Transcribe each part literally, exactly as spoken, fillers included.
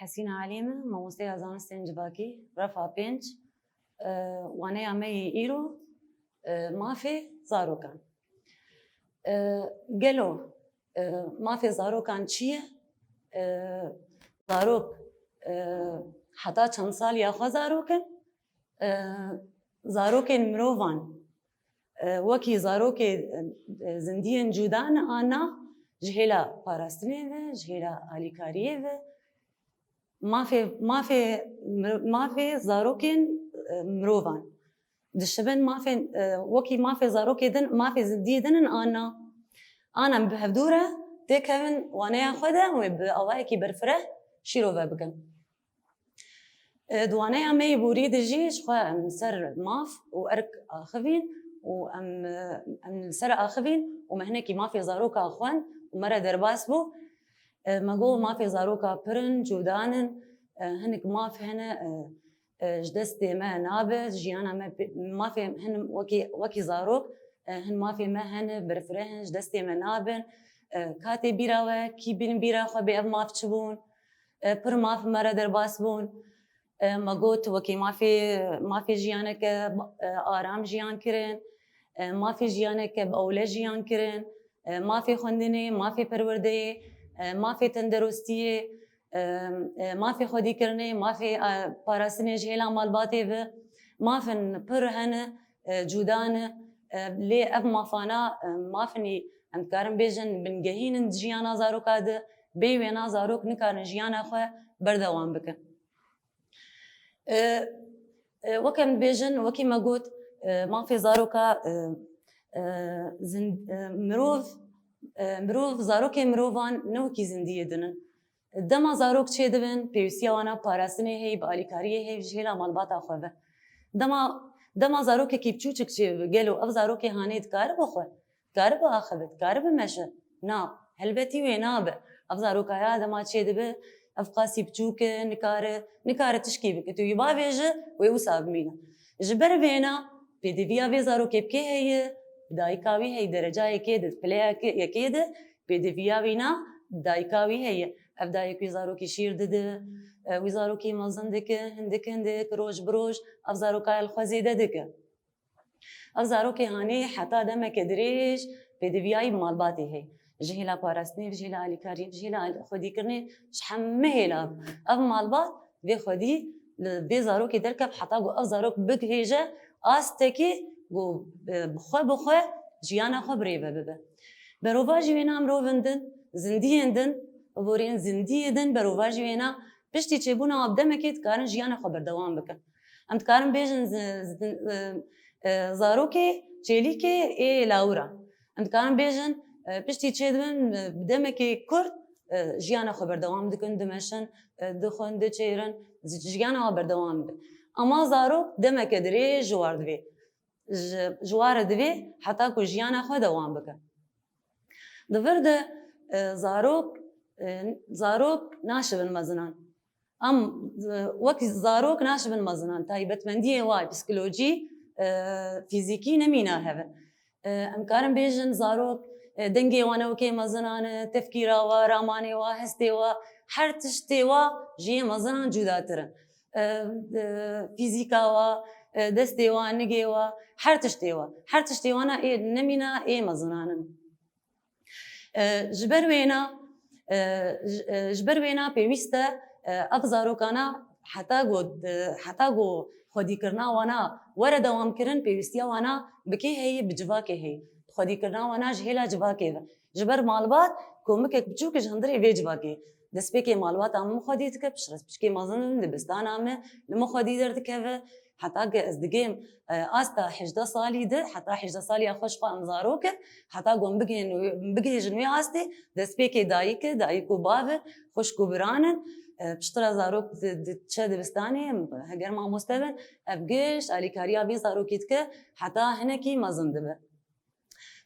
Hesîna Elî me, mamosteya zanistên civakî, refa pênc. E, waneya me yê îro, e, mafê zarokan. E, gelo, e, mafê zarokan çi ye? E, zarok, e, heta çend saliya xwe zarok in? E, zarokên mirovan, e, wekî zarokê, e, zindiyên cuda ne an na, ji hêla parastinê ve, ji hêla alîkariyê ve, mafê, mafê mir-, mafê zarokên, e, mirovan. Dişibin mafên, e, wekî mafê zarokê din, mafê zindiyê din in an na. An em bi hevdû re têkevin waneya xwe de û bi awayekî berfireh şîrove bikin. E, di waneya me yê borî de jî ji xwe em li ser maf û erk axivîn û em, e, em li ser axivîn û me hinekî mafê zaroka xwend û me re derbas bû. E, me got mafê zaroka pir in, cudan in, e, hinek maf hene, e, e, ji destê me nabe, jiyana me pê-, mafê hin wekî, wekî zarok, e, hin mafê me hene, berfireh in, ji destê me nabin. E, ka tê bîra we, kî bin bîra xwe bê ev maf çi bûn? E, pir maf me re derbas bûn. E, me got, wekî mafê, mafê jiyaneke, e, aram jiyan kirin, e, mafê jiyaneke bi ewle jiyan kirin, e, mafê xwendinê, mafê perwerdeyê, e, mafê tenderustiyê, e, e, mafê xwedîkirinê, mafê, e, parastinê ji hêla malbatê ve, mafin pir hene, e, cuda ne, e, lê ev mafana, e, mafin em dikarin bêjin bingehîn in di jiyana zaroka de, bê wêna zarok nikarin jiyana xwe berdewam bikin. E, e, wek em dibêjin, wekî me got, e, mafê zaroka, e, e, zin-, e, mirov, e, mirov, zarokê mirovan ne wekî zindiyê din in. Dema zarok çêdibin, pêwîstiya wana parastinê heye, bi alîkariyê heye ji hêla malbata xwe ve. Dema, dema zarokekî biçûçik çêbibe, gelo ev zarokê hanê dikaribe xwe, dikaribe axive, dikaribe meşe? Na, helbetî wê nabe. Ev zaroka ya dema çêdibe, ev qasî biçûk e, nikare, nikare tişkî bike. Tu wî bavêje, wê wisa bimîne. Ji ber vêna, pêdiviya vê zarokê bi kê heye? Bi dayika wî heye, dereca yekê de, pileya ke-, yekê de, pêdiviya wîna dayika wî heye. Ev dayik wî zarokî şîr dide, e, wî zarokî mezin dike, hindik hindik, roj bi roj, ev zaroka li xwe zêde dike. Ev zarokê hanê heta demeke dirêj pêdiviyayî bi malbatê heye. Ji hêla parastinê, ji hêla alîkariyê, ji hêla al-, xwedîkirinê, ji hemû hêla ev malbat vê xwedî li vê zarokê derkeve heta ku ev zarok bigihêje astekî ku, e, bi xwe bi xwe jiyana xwe birêve bibe. Berovajî wêna mirovên din, zindiyên din, borên zindiyê din, berovajî wêna piştî çêbûna wan bi demekê dikarin jiyana xwe berdewam bikin. Em dikarin bêjin zi-, zi-, e, e, zarokê çêlîkê ê lawir e. Em dikarin bêjin, e, piştî çêdibin, e, bi demekê kurt, e, jiyana xwe berdewam dikin, dimeşin, e, dixwin, diçêrin, zi-, jiyana wan berdewam dibe. Ama zarok demeke dirêj ji war divê. Ji, ji war divê heta ku jiyana xwe dewam bike. Di vir de, e, zarok, e, zarok naşibin mezinan. Em, e, wek zarok naşibin mezinan. Taybetmendiyê wa psîkolojî, e, fîzîkî nemîna hev in. E, em karin bêjin zarok, e, dengê wan ewkê mezinan e, tefkîra wa, ramanê wa, hestê wa, her tiştê wa ji yê mezinan cudatir in. E, e, fîzîka wa, e, destê wa, nigê wa, her tiştê wa. Her tiştê wana ê nemîna ê mezinan in. E, ji ber wêna, e, ji, e, ji ber wêna pêwîst e, e, ev zarokana heta ku, e, heta ku xwedîkirina wana were dewamkirin, pêwîstiya wana bi kê heye, bi civakê heye. Xwedîkirina wana ji hêla civakê ve. Ji ber malbat komikek biçûk ji hundirê vê civakê. Destpêkê malbata min xwedî dike, piştre piçkê mezin in, dibistana me li min xwedî derdikeve. Heta ku ez digêm, e, asta hejdeh salî de, heta hejdeh saliya xwe ji xwe em zarok in, heta ku em bigihên wê, bigihêjin wê astê, destpêkê dayik e, dayik û bav e, xwişk û biran in, e, piştre zarok di-, diçe dibistanê, heger mamoste bin, ev giş alîkariya vê zarokî dike, heta hinekî mezin dibe.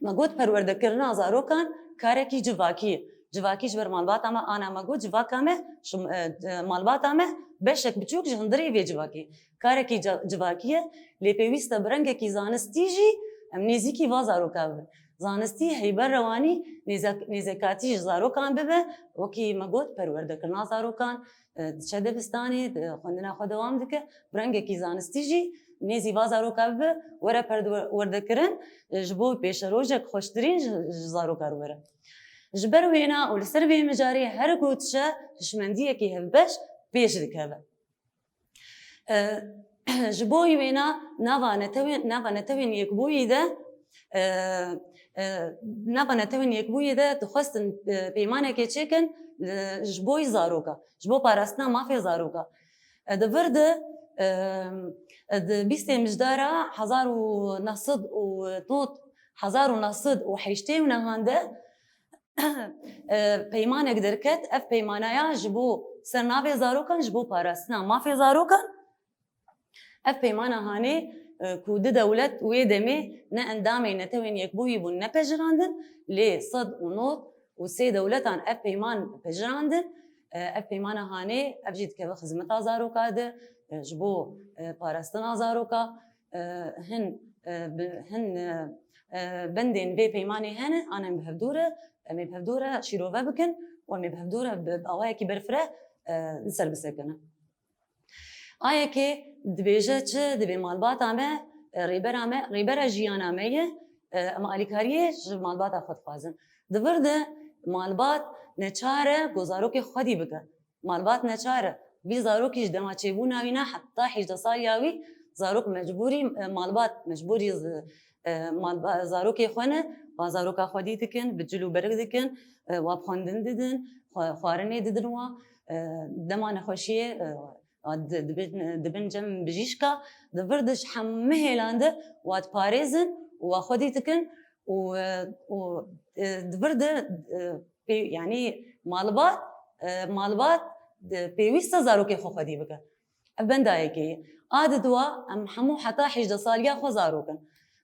Me got perwerdekirina zarokan karekî civakî ye. Civakî ji ber malbata me, ana me got civaka me, ji, e, e, malbata me beşek biçûk ji hundirê vê civakê. Karekî ca-, civakî ye, lê pêwîst e bi rengekî zanistî jî em nêzîkî va zaroka bibin. Zanistî heyber rewanî nêzek-, nêzekatî ji zarokan bibe, wekî me got perwerdekirina zarokan, E, diçe dibistanê, di xwendina xwe dewam dike, bi rengekî zanistî jî nêzî va zaroka bibe, were perwerdekirin, e, ji bo pêşerojek xweştirîn ji, ji zaroka re were. Ji ber wêna û li ser vê mijarê her ku diçe hişmendiyekî hevbeş pêş dikeve. E, ji bo wêna nava netewên, nava netewên yekbûyî de, e, e, nava netewên yekbûyî de dixwestin, e, peymanekê çêkin, e, ji bo zaroka, ji bo parastina mafê zaroka. E, di vir de, e, e, di bîstê mijdara hezar û neh sed û nod, hezar û neh sed û heştê û nehan de, e, peymanek derket. Ev peymana ya ji bo ser navê zarokan, ji bo parastina mafê zarokan. Ev peymana hanê, e, ku du dewlet wê demê ne endamê Netewên Yekbûyî bûn, ne pejirandin, lê sed û nod û sê dewletan ev peyman pejirandin. E, ev peymana hanê, ev jî dikeve xizmeta zaroka de, e, ji bo, e, parastina zaroka. E, hin, e, bi, hin, e, e, bendên vê peymanê hene, an em bi hevdû re, em ê bi hevdû re şîrove bikin û em ê bi hevdû re bi, bi awayekî berfireh, e, li ser bisekinin. A yekê dibêje çi, divê malbata me, e, rêbera me, rêbera jiyana me ye, e, em alîkariyê ji malbata xwe dixwazin. Di vir de malbat neçar e ku zarokê xwedî bike. Malbat neçar e. Vî zarokî ji dema çêbûna wî ne heta hejdeh saliya wî, zarok mecbûrî, e, malbat mecbûrî z-, e, malba-, zarokê xwe ne, va zaroka xwedî dikin, bi cil û berik dikin, e, wa bi xwendin didin, xwe-, xwarinê didin wa, e, dema nexweşiyê, e, a di-, dibin, dibin cem bijîşka, di vir de ji hemû hêlan de wa diparêzin û wa xwedî dikin û, e, û, e, di vir de, e, pê-, yanî malbat, e, malbat, e, pêwîst e zarokê xwe xwedî bike. Ev benda yekê ye. A di dua em hemû heta hejdeh saliya xwe zarok in.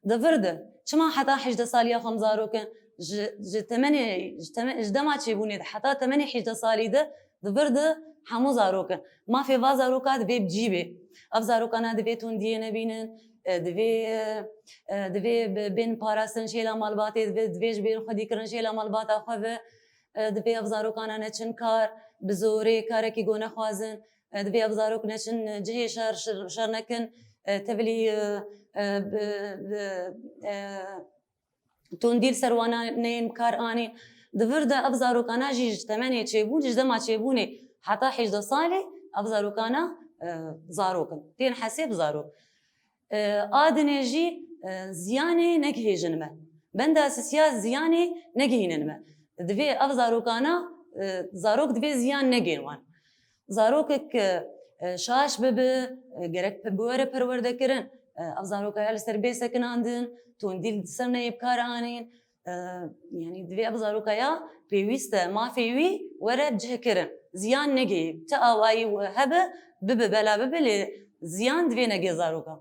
Di vir de çima heta hejdeh saliya xwe em zarok in? Ji, ji temenê, ji teme-, ji dema çêbûnê de heta temenê hejdeh salî de di vir de hemû zarok in. Mafê va zaroka divê bi cî bê. Ev zarokana divê tundiyê nebînin, e, divê, e, e, divê bi-, bên parastin ji hêla malbatê, divê, divê ji bên xwedîkirin ji hêla malbata xwe ve. E, divê ev zarokana neçin kar, bi zorê karekî ku nexwazin. E, divê ev zarok neçin cihê şer, şer, şer nekin, e, tevilî, e, e, bi, bi, e, tundî li ser wana neyên bi kar anîn. Di vir de ev zarokana jî ji temenê çêbûn, ji dema çêbûnê heta hejdeh salê ev zarokana, e, zarok in. Tên hesêb zarok. E, a dinê jî, e, ziyanê negihêjin me. Benda sisiya ziyanê negihînin me. Divê ev zarokana, e, zarok divê ziyan negên wan. Zarokek, e, e, şaş bibe, e, gerek pe-, biwere perwerdekirin. E, ev zaroka ya li ser bê sekinandin, tundî li ser neyê bi kar anîn. E, yanî divê ev zaroka ya pêwîst e, mafê wî were cihkirin. Ziyan negê, ti awayî hebe, bibe bela bibe, lê ziyan divê negê zaroka.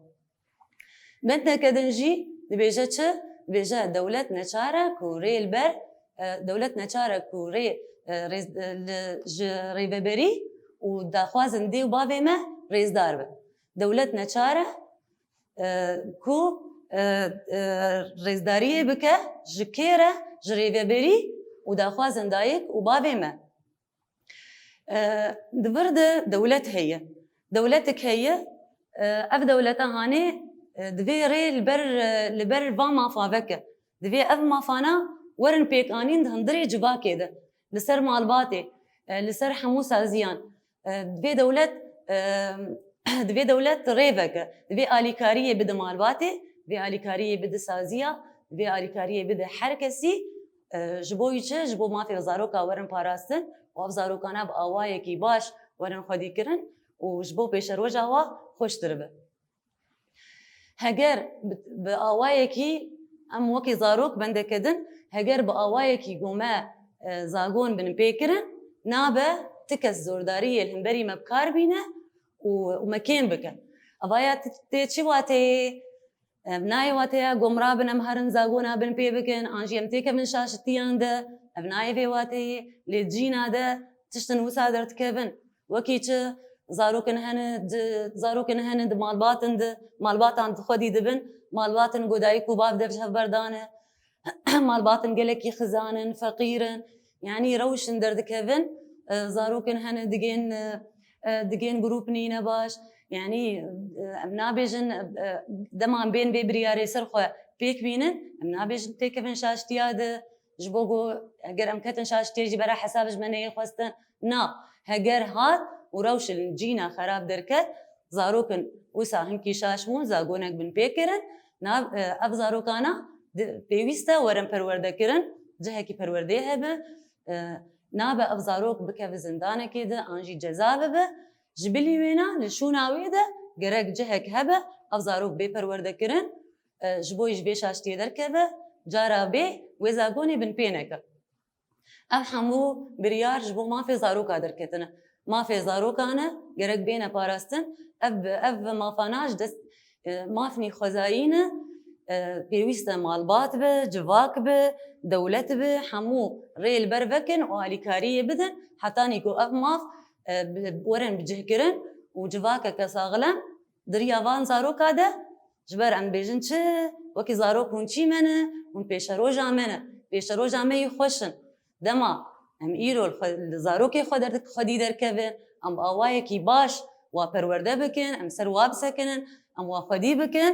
Bendeke din jî dibêje çi? Dibêje dewlet neçar e ku rê li ber, e, dewlet neçar e ku rê, e, rêz-, e, li, ji rêveberî û daxwazên dê û bavê me rêzdar be. Dewlet neçar e, e, ku, e, e, rêzdariyê bike ji kê re, ji rêveberî û daxwazên dayik û bavê me. E, di vir de dewlet heye. Dewletek heye, e, ev dewleta hanê, e, divê rê li ber, e, li ber van mafa veke. Divê ev mafana werin pêkanîn di hundirê civakê de, li ser malbatê, e, li ser hemû saziyan. E, divê dewlet, e, divê dewlet rê veke. Divê alîkariyê bide malbatê, divê alîkariyê bide saziya, divê alîkariyê bide her kesî, e, ji bo wî çi? Ji bo mafê zaroka werin parastin û ev zarokana bi awayekî baş werin xwedîkirin û ji bo pêşeroja wa xweştir be. Heger bi, bi awayekî em wekî zarok bendeke din, heger bi awayekî ku me, e, zagon bin pê kirin, nabe ti kes zordariyê li hemberî me bi kar bîne û, û me kêm bike. Evaya ti-, tê çi wateyê? Ev nayê wateya ku em rabin em herin zagona bin pê bikin, an jî em têkevin şaşitiyan de. Ev nayê vê wateyê, lê cîna de tiştin wisa derdikevin. Wekî çi zarokin hene di, zarokin hene di malbatin di, malbatan di xwedî dibin, malbatin ku dayik û bav dev ji hev berdane, malbatin gelekî xizan in, feqîr in, yanî rewşin derdikevin, e, zarokin hene digên, e, e, digên grûp nîne baş. Yanî, e, em nabêjin, e, dema em bên vê biryarê ser xwe pêk bînin, em nabêjin têkevin şaştiya de. Ji bo ku eger em ketin şaştiyê jî bera hesab ji me neyê xwestin. Na, heger hat û rewş li cîna xerab derket, zarokin wisa hinkî şaş bûn, zagonek bin pê kirin. Na, e, ev zarokana di-, pêwîst e werin perwerdekirin, cihekî perwerdeyê hebe. E, nabe ev zarok bikeve zindanekê de an jî ceza bibe. Ji bilî wêna li şûna wê de gerek cihek hebe, ev zarok bê perwerdekirin, e, ji bo ji vê şaştiyê derkeve, cara bê wê zagonê bin pê neke. Ev hemû biryar ji bo mafê zaroka derketine. Mafê zarokan e, gerek bêne parastin. Ev, ev mafana ji dest, e, mafnî xwezayî ne, e, pêwîst e malbat be, civak be, dewlet be, hemû rê li ber vekin û alîkariyê bidin, hetanî ku ev maf, e, bi-, werin bicihkirin û civakeke saxlem di riya van zaroka de, ji ber em bêjin çi, wekî zarok hûn çî me ne, hûn pêşeroja me ne, pêşeroja me yî xweş in. Dema em îro li xwe, li zarokê xwe der-, xwedî derkevin, em bi awayekî baş wa perwerde bikin, em ser wa bisekinin, em wa xwedî bikin,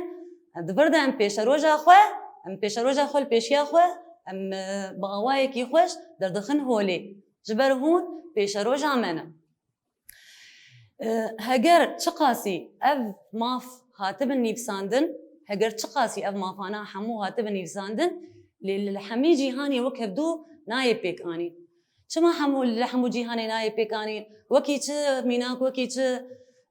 di vir de em pêşeroja xwe, em pêşeroja xwe li pêşiya xwe, em, e, bi awayekî xweş derdixin holê. Ji ber hûn pêşeroja me ne. E, heger çiqasî ev maf hatibin nivîsandin, heger çiqasî ev mafana hemû hatibin nivîsandin, lê li hemî cîhanê wek hevdû nayê pêk anîn. Çima hemû, li hemû cîhanê nayê pêk anîn? Wekî çi mînak, wekî çi,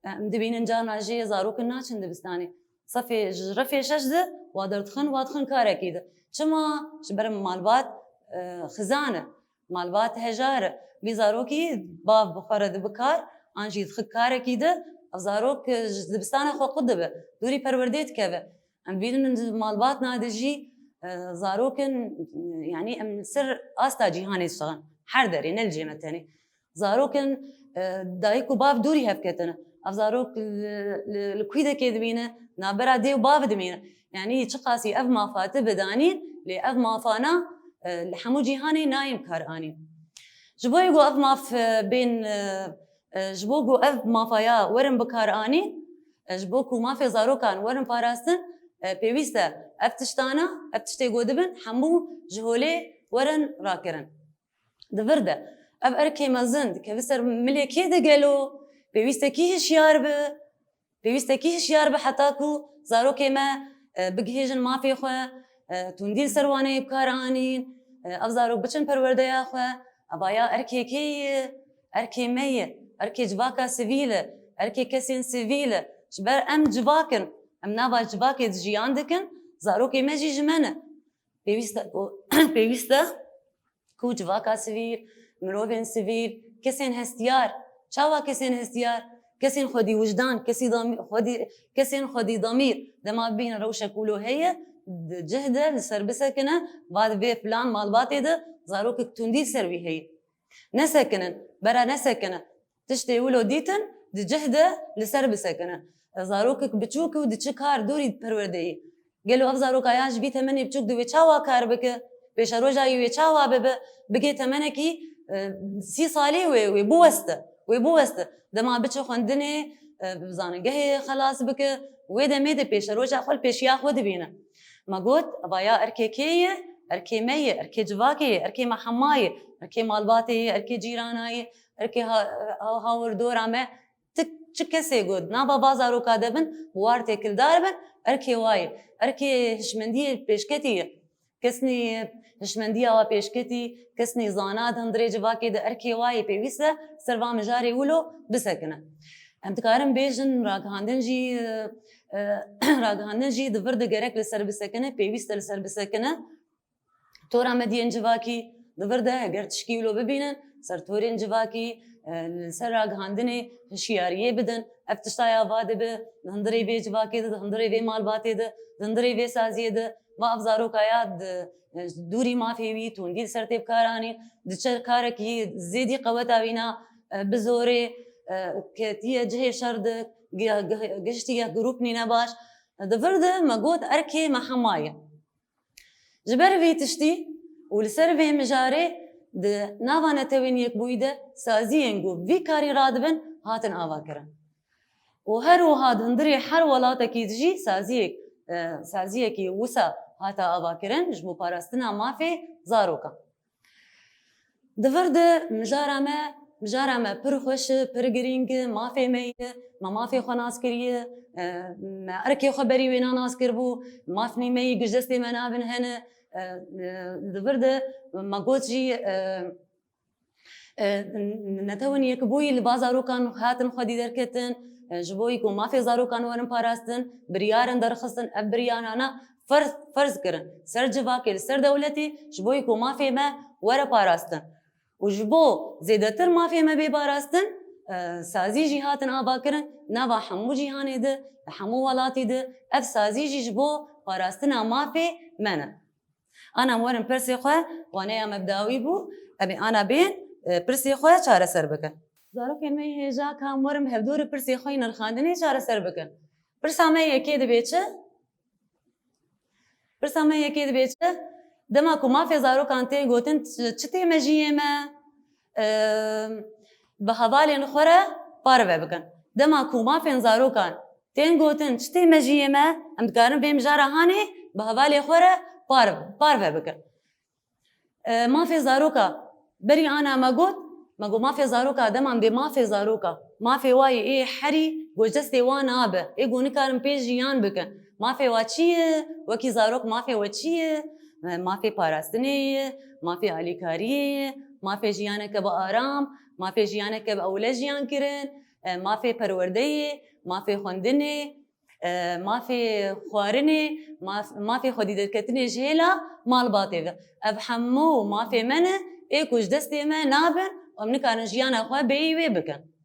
e, em dibînin carna jê zarokin naçin dibistanê. Sefê, ji refê şeş de wa derdixin, wa dixin karekî de. Çima? Ji ber malbat, e, xizan e. Malbat hejar e. Vî zarokî bav bi xwe re dibe kar, an jî dixik karekî de, ev zarok, e, ji dibistana xwe qut dibe. Dûrî perwerdê dikeve. Em bînin di malbatna de jî, e, zarokin, yanî em ser asta cîhanê dişixin. Her derê, ne li cê me tenê. Zarokin, e, dayik û bav dûrî hev ketine. Ev zarok li, li, li kûdekê dimîne, navbera dê û bavê dimîne. Yanî çiqasî ev mafa tê bidanîn, lê ev mafana, e, li hemû cîhanê nayên kar anîn. Ji bo ku ev maf, e, bên, e, e, ji bo ku ev mafaya werin bikar anîn, e, ji bo ku mafê zarokan werin parastin, e, pêwîst e ev tiştana, ev tiştê ku dibin, hemû ji holê werin rakirin. Di vir de ev erkê mezin dikeve ser milê kê de gelo? Pêwîstekî hişyar be. Pêwîstekî hişyar be heta ku zarokê me, e, bigihêjin mafê xwe, e, tundî li ser wan neyê bi kar anîn, e, ev zarok biçin perwerdeya xwe. Eva ya erkê kê ye? Erkê me ye. Erkê civaka sivîl e. Erkê kesên sivîl e. Ji ber em civak in. Em nava civakê de jiyan dikin. Zarokê me jî ji me ne. Pêwîst e ku, pêwîst e ku civaka sivîl, mirovên sivîl, kesên hestiyar, çawa kesên hestiyar, kesên xwedî wijdan, kesî damî-, xwedî, kesên xwedî damîr, dema bibînin rewşek wilo heye, di cih de li ser bisekine, va di vê filan malbatê de zarokek tundî ser wî heye. Nesekinin, bera nesekinin. Tiştê wilo dîtin, di cih de li ser bisekine. Zarokek biçûk û di çi kar dûrî perwerdeyî. Gelo ev zaroka ya ji vî temenê biçûk di wê çawa kar bike? Pêşeroja wî wê çawa bibe? Bigê temenekî, e, sî salî wê, wê biweste. Wê biweste. Dema biçe xwendinê, e, bi zanîngehê xelas bike, wê demê de pêşeroja xwe li pêşiya xwe dibîne. Me got, eva ya erkê kê ye? Erkê me ye, erkê civakê ye, erkê me hema ye, erkê malbatê ye, erkê cîrana ye, erkê ha-, ha-, hawirdora me. Ti çi kesê got, nava va zaroka de bin, bi war têkildar bin, erkê wa ye. Erkê hişmendiyê pêşketî ye. Kesnî hişmendiya wa pêşketî, kesnî zana di hundirê civakê de erkê wa ye, pêwîst e ser va mijarê wilo bisekine. Em dikarin bêjin, ragihandin jî, e, e, ragihandin jî di vir de gerek li ser bisekine, pêwîst e li ser bisekine. Tora medyên civakî di vir de heger tişkî wilo bibînin, ser torên civakî, e, li ser ragihandinê hişyariyê bidin. Ev tişta ya va dibe, di hundirê vê civakê de, di hundirê vê malbatê de, di hundirê vê saziyê de, va ev zaroka ya di, e, dûrî mafê wî tundî li ser tê bikaranîn, diçe karekî zêdî qeweta wîna, e, bizorê, e, ketiye cihê şer de, ge-, ge-, gihiştiye grûp nîne baş. Di vir de me got erkê me hema ye. Ji ber vî tiştî û li ser vê mijarê di nava Netewên Yekbûyî de saziyên ku vî karî radibin, hatin avakirin. Û her wiha di hundirê her welatekî de jî saziyek, e, saziyekî wisa hate avakirin ji bo parastina mafê zarokan. Di vir de mijara me, mijara me pir xweş e, pir girîng e, mafê me ye, me mafê xwe nas kiriye, e, me erkê xwe berî wêna nas kiribû, mafnî me yî giş destê me nabin hene, e, e, di vir de me got jî, e, e, netewên yekbûyî li ba zarokan hatin xwedî derketin, e, ji bo ku mafê zarokan werin parastin, biryar in derxistin, ev biryarana ferz, ferz kirin ser civakê, li ser dewletê, ji bo ku mafê me were parastin. Û ji bo zêdetir mafê me bê parastin, e, sazî jî hatin avakirin, nava hemû cîhanê de, li hemû welatî de, ev sazî jî ji bo parastina mafê me ne. Ana em werin pirsê xwe, waneya me bi dawî bû, em ê ana bên, e, pirsê xwe çareser bikin. Zarokên me yê hêja ka em werin bi hevdû re pirsê xwe yê nirxandinê çareser bikin. Pirsa me yekê dibê çi? Pirsa me yekê dibê çi? Dema ku mafê zarokan tên gotin, çi, çi tê mejiyê me? Em, bi hevalên xwe re parve bikin. Dema ku mafên zarokan tên gotin, çi tê mejiyê me, em dikarin vê mijara hanê bi hevalê xwe re par-, parve bikin. E, mafê zaroka, berî ana me got, me got mafê zaroka, dema em dê mafê zaroka, mafê wa yê ê herî ku ji destê wan nabe, ê ku nikarin pê jiyan bikin. Mafê wa çi ye? Wekî zarok mafê we çi ye? E, mafê parastinê ye, mafê alîkariyê ye, mafê jiyaneke bi aram, mafê jiyaneke bi ewle jiyan kirin, e, mafê perwerdeyê, mafê xwendinê, e, mafê xwarinê, maf-, mafê xwedî derketinê ji hêla malbatê ve. Ev hemû mafê me ne, ê ku ji destê me nabin, em nikarin jiyana xwe bêyî wê bikin.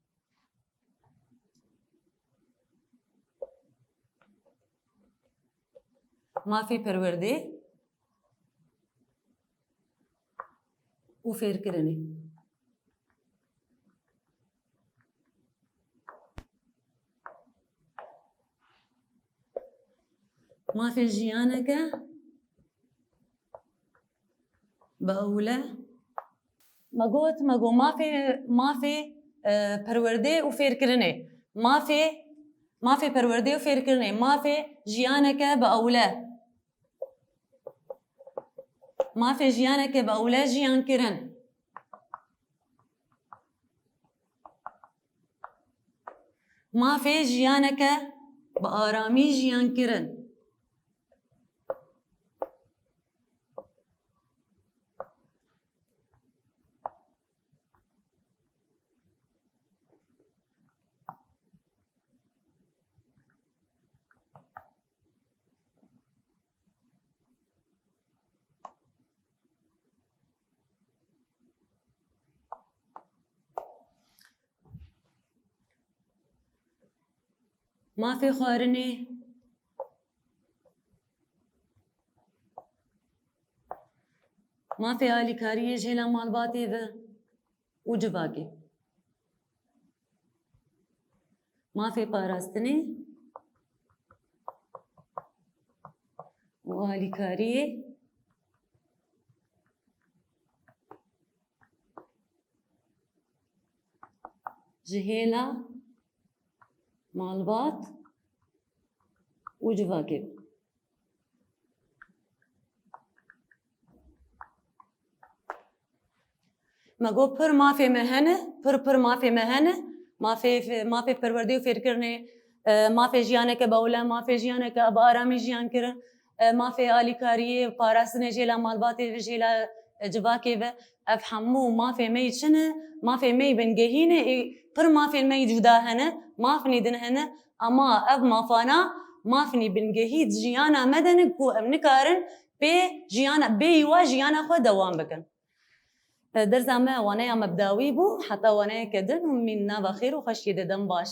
Mafê perwerdê û fêrkirinê. Mafê jiyaneke bi ewle. Me got, me got mafê, mafê, e, perwerdê û fêrkirinê. Mafê, mafê perwerdê û fêrkirinê. Mafê jiyaneke bi ewle. Mafê jiyaneke bi ewle jiyan kirin. Mafê jiyaneke bi aramî jiyan kirin. Mafê xwarinê, mafê alîkariyê ji hêla malbatê ve û civakê. Mafê parastinê û alîkariyê ji hêla malbat û civakê. Me got pir mafê me hene, pir pir mafê me hene. Mafê, mafê perwerdê û fêrkirinê, e, mafê jiyaneke bi ewle, mafê jiyaneke bi aramî jiyan kirin, e, mafê alîkariyê, parastinê jêla malbatê ve, jêla, e, civakê ve. Ev hemû mafê me yî çi ne? Mafê me yî bingehî ne, ê, pir mafên me yî cuda hene, mafnî din hene, ama ev mafana mafnî bingehî jiyana me de ne ku em nikarin pê jiyana, bêyî wa jiyana xwe dewam bikin. Dersa me waneya me bi dawî bû, heta waneyeke din hûn mîn nava xêr û xweşiyê de, dem baş.